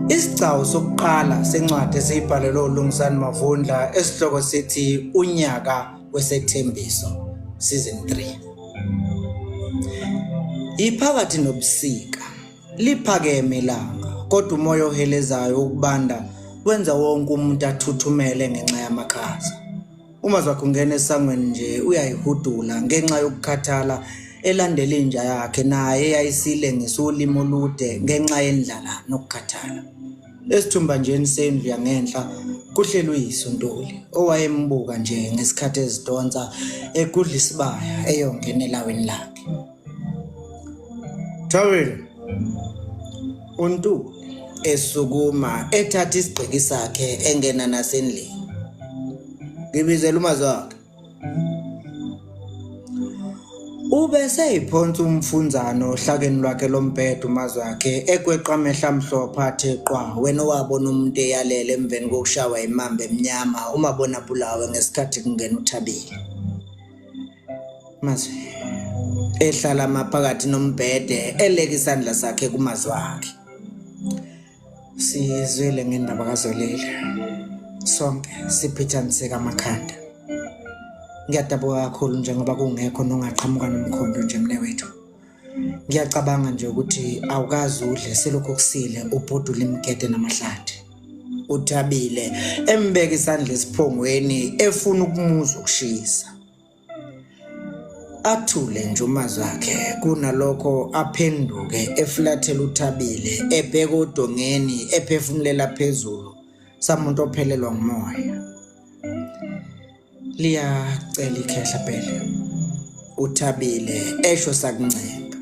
Isigcawu sokuqala sencwadi esiyibhalelwe uLungisani Mavundla esihloko sithi Unyaka Wesethembiso Season 3. Iphakathi nobusika, liphakeme ilanga, kodwa umoya ohelezayo ukubanda wenza wonke umuntu athuthumele ngenxa yamakhaza. Uma zakhe ungena esangweni nje uyayihudula ngenxa yokukhathala elandela inja yakhe naye eyayisilengisa ulimi olude ngenxa yendlala nokukhathala. Esithumbanjeni sendlu yangenhla kuhleli uyise uNtuli owayembuka nje ngesikhathi ezidonsa egudla isibaya eyongena elawini lakhe. Thabile uNtuli esukuma ethatha isigqiki sakhe engena nasendlini. Ngibizela umazwakhe. Ube seyiphonsa umfunzane ohlakeni lwakhe lombhede umazwakhe ekweqa amehlo amhlophe athe qwa wena owabona umuntu eyalele emveni kokushawa imamba emnyama umabona bulawe ngesikhathi kungena uThabile. Mazwi ehlala maphakathi nombhede eleka isandla sakhe kumazwakhe. Sizwile ngendaba kaZolile. Sonke siphithaniseka amakhanda. Ngiyadabuka kakhulu njengoba kungekho nongaqhamuka nomkhondo nje mnewethu. Ngiyacabanga nje ukuthi awukaze udle selokhu kusile ubhudula imigede namahlathi. Uthabile embeka isandla esiphongweni efuna ukumuzwa ukushisa. Athule nje uMazwakhe kunalokho aphenduke efulathela uThabile ebheka odongeni ephefumulela phezulu samuntu ophelelwa ngumoya. Liyacela ikhehla phela. UThabile esho sakuncenga.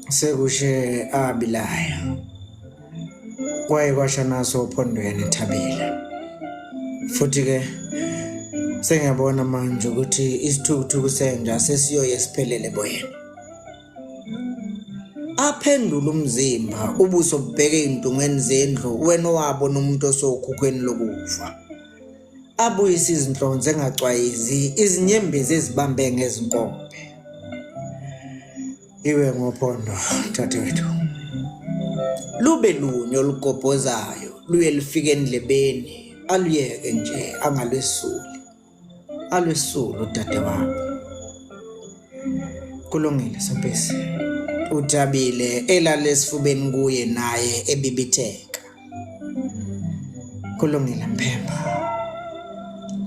Sekushe abilayo. Kwaye kwasha naso ophondweni Thabile. Futhi ke sengiyabona manje ukuthi isithukuthuku senja sesiyoye siphelele boyena. Aphendula umzimba ubuso bubheke ey'ntungweni zendlu wena owabona umuntu osokhukhweni lokufa. Abuyise izinhlonze engacwayizi izinyembezi ezibambe ngezinkombe. Iwe ngophondo dadewethu. Lube lunye olugobhozayo luye lufike endlebeni aluyeke nje angalwesuli. Alwesulu udadewabo. Kulungile Sompisi. Uthabile elale esifubeni kuye naye ebibitheka. Kulungile Mphemba.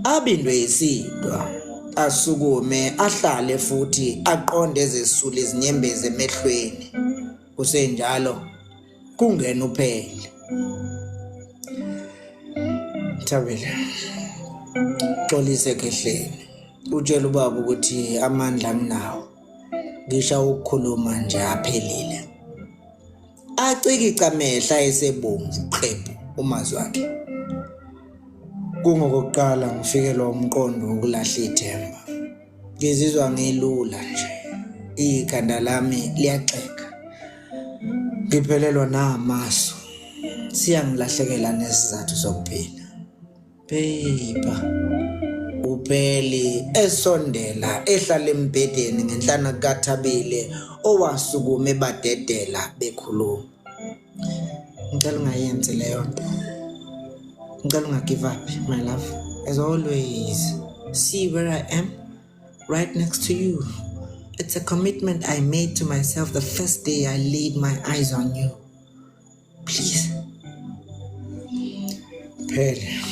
Abindwe isidwa asukume ahlale futhi aqonde ezesula izinyembezi emehlweni. Kusenjalo kungena uphele. Thabile. Xolise khehleni. Utshela ubaba ukuthi amandla anginawo. Ngisho ukukhuluma nje aphelile. Acikica amehlo ayesebomvu qephu umazwi wakhe. Kungokokuqala ngifikelwa umqondo wokulahla ithemba. Ngizizwa ngilula nje. Ikhanda lami liyaxega. Ngiphelelwa namasu. Siyangilahlekela nesizathu sokuphila. Paper. UPeli esondela ehlala embhedeni ngenhlana kukaThabile owasukuma ebadedela bekhuluma. Ngicela ungayenzi leyo nto. Ngicela unga-give up, my love. As always, see where I am, right next to you. It's a commitment I made to myself the first day I laid my eyes on you. Please. Phela.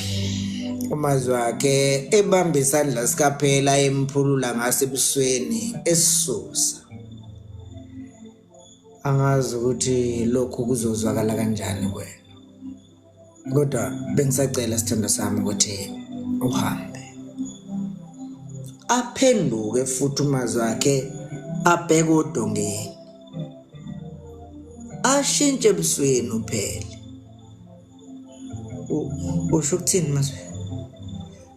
Umazwi wakhe ebamba isandla sikaPhela emphulula ngaso ebusweni esisusa. Angazi ukuthi lokhu kuzozwakala kanjani kuwena. Kodwa bengisacela sithandwa sami ukuthi uhambe. Aphenduke futhi umazwi wakhe abheke odongeni. Ashintshe ebusweni uphele. Usho ukuthini mazwi?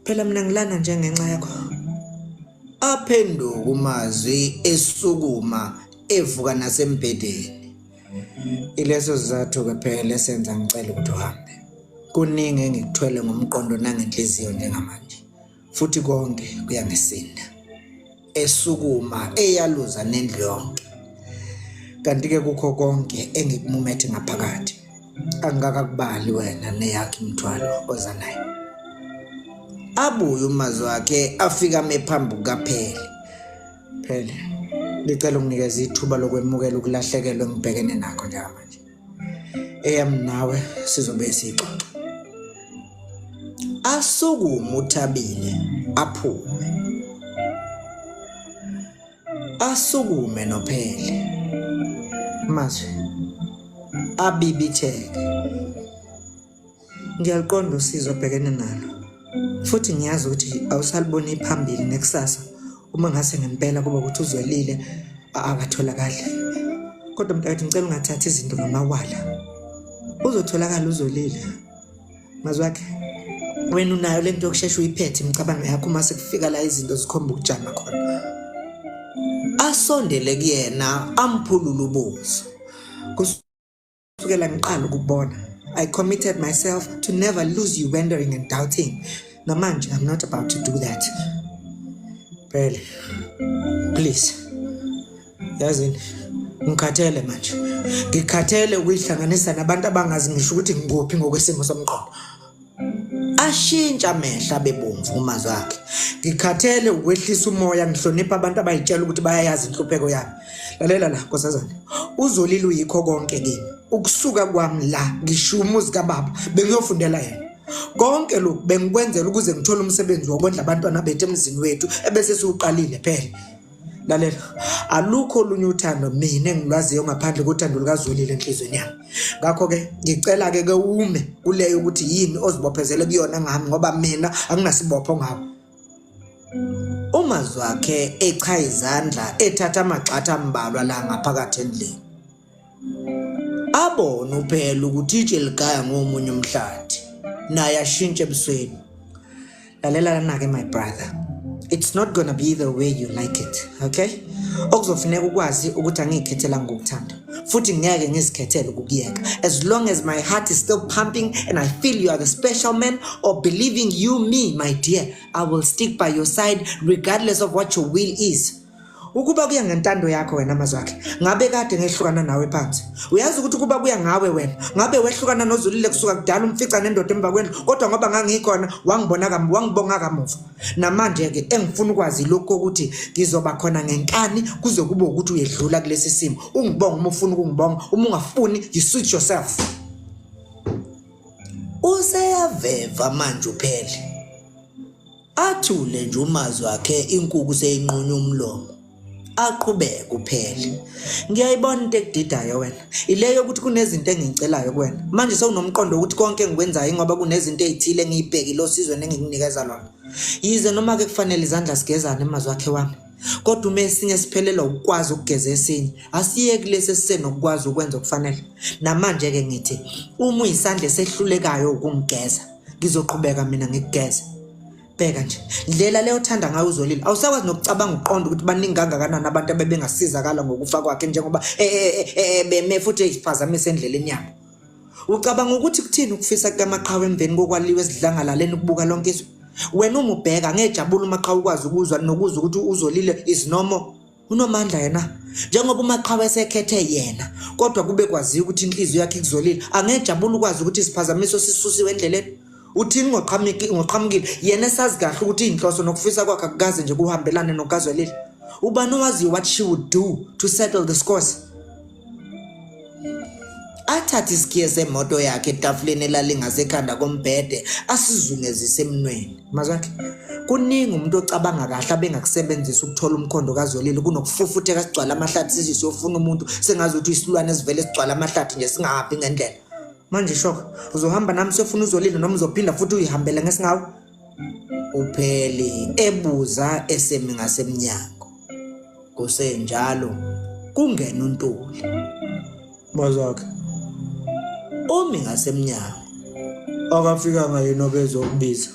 Phela mina ngilana nje ngenxa yakho. Aphenduka uMazwi esukuma evuka nasembhedeni. Ileso sizathu-ke phela esenza ngicela ukuthi uhambe. Kuningi engikuthwele ngomqondo nangenhliziyo njengamanje futhi konke kuyangisinda. Esukuma eyaluza nendlu yonke. Kanti-ke kukho konke engikumumethe ngaphakathi, angikakakubali wena neyakho imithwalo oza nayo. Abuye umazwi wakhe afike ame phambi kukaPhele. Phele, ngicela unginikeze ithuba lokwemukela ukulahlekelwa engibhekene nakho njengamanje. Eyami nawe sizobe siyixoxa. Asukume uThabile aphume. Asukume noPhele. Mazwi abibitheke. Ngiyaliqonda usizi obhekene nalo futhi ngiyazi ukuthi awusaliboni phambili nekusasa uma ngase ngempela kuba ukuthi uzwelile akatholakali. Kodwa mntakethu ngicela ungathathi izinto ngamawala. Uzotholakala uzolile. Mazwi akhe wena unayo lento yokushesha uyiphethe imicabango yakho uma sekufika la izinto zikhomba ukujama khona. Asondele kuyena amphulule ubuso. Kusukela ngiqala ukubona, I committed myself to never lose you wondering and doubting. Namanje I'm not about to do that. Phele, please. Yazini, ngikhathele manje. Ngikhathele ukuyihlanganisa nabantu abangazi ngisho ukuthi ngikuphi ngokwesimo somqondo. Ashintsha amehlo abebomvu umazwi akhe. Ngikhathele ukwehlisa umoya ngihlonipha abantu abayitshela ukuthi bayayazi inhlupheko yami. Lalela la nkosazana. Uzolile uyikho konke kimi. Ukusuka kwami la ngishiya umuzi kababa bengiyofundela yena. Konke lokhu bengikwenzela ukuze ngithole umsebenzi wokondla abantwana bethu emzini wethu ebese siwuqalile phela. Lalela, alukho olunye uthando mina engilwaziyo ngaphandle kothando lukaZolile enhliziyweni yami. Ngakho-ke ngicela-ke ke ume kuleyo ukuthi yini ozibophezele kuyona ngami ngoba mina anginasibopho ngawe. Umazwakhe echaya izandla ethatha amagxatha ambalwa la ngaphakathi endlini. Abone uphela ukuthi itshe ligaya ngomunye umhlathi naye ashintshe ebusweni. Lalela lana-ke my brother. It's not gonna be the way you like it, okay? Okuzofuneka ukwazi ukuthi angiyikhethelanga ukuthanda futhi ngeke ngizikhethele ukukuyeka. As long as my heart is still pumping and I feel you are the special man or believing you me, my dear, I will stick by your side regardless of what your will is. Ukuba kuya ngentando yakho wena Mazwakhe, ngabe kade ngehlukana nawe phansi. Uyazi ukuthi ukuba kuya ngawe wena, ngabe wehlukana noZulile kusuka kudala umfica nendoda emva kwendlu, kodwa ngoba ngangikhona wangibona kamuva, wangibonga kamuva. Namanje ke engifuna ukwazi lokho ukuthi ngizoba khona ngenkani kuze kube ukuthi uyedlula kulesi simo. Ungibonga uma ufuna ukungibonga, uma ungafuni you suit yourself. Useyaveva manje uphele. Athule nje umazwi akhe inkuku seyinqunywa umlomo. Aqhubeke uphele. Ngiyayibona into ekudidayo wena. Ileyo yokuthi kunezinto engiyicelayo kuwena. Manje sewunomqondo wokuthi konke engikwenzayo ingoba kunezinto ezithile engiyibhekile osizweni engikunikeza lona. Yize noma ke kufanele izandla sigezane emazwi akhe wami. Kodwa uma esinye siphelelwa ukukwazi ukugeza esinye, asiyeki lesi esisenokukwazi ukwenza okufanele. Namanje-ke ngithi uma uyisandla esehlulekayo ukungigeza, ngizoqhubeka mina ngikugeze bheka nje ndlela leyo othanda ngayo uzolile awusakwazi nokucabanga uqonda ukuthi baningi kangakanani abantu abebengasizakala ngokufa kwakhe njengoba e, e, e, beme futhi eyiphazamisa endleleni yabo ucabanga ukuthi kuthini ukufisa kukamaqhawe emveni kokwaliwa esidlangalaleni ukubuka lonke izwe wena uma ubheka ngejabula umaqhawe ukwazi ukuzwa nokuzwa ukuthi uzolile is normal Unomandla yena njengoba uMaqhawe esekhethe yena kodwa kube kwaziwa ukuthi inhliziyo yakhe ikuzolile angejabula ukwazi ukuthi isiphazamiso sisusiwe endleleni uthini ngoqhamukile yena esazi kahle ukuthi inhloso nokufisa kwakhe akukaze nje kuhambelane nokukazwelile ubani owaziyo what she would do to settle the scores Athathe isikhiye semoto yakhe etafuleni elalingasekhanda kombhede asizungezise emnweni. Mazwakhe, kuningi umuntu ocabanga kahle abengakusebenzisa ukuthola umkhondo kaZwelile kunokufufutheka sigcwala amahlathi size siyofuna umuntu sengazi ukuthi isilwane esivele sigcwala amahlathi nje singahambi ngendlela. Manje shoko, uzohamba nami siyofuna uZwelile noma uzophinda futhi uyihambele ngesingawe? Upheli ebuza esemi ngasemnyango. Kusenjalo kungena uNtuli. Mazakhe. Umi ngasemnyango. Akafikanga yena obezokubiza.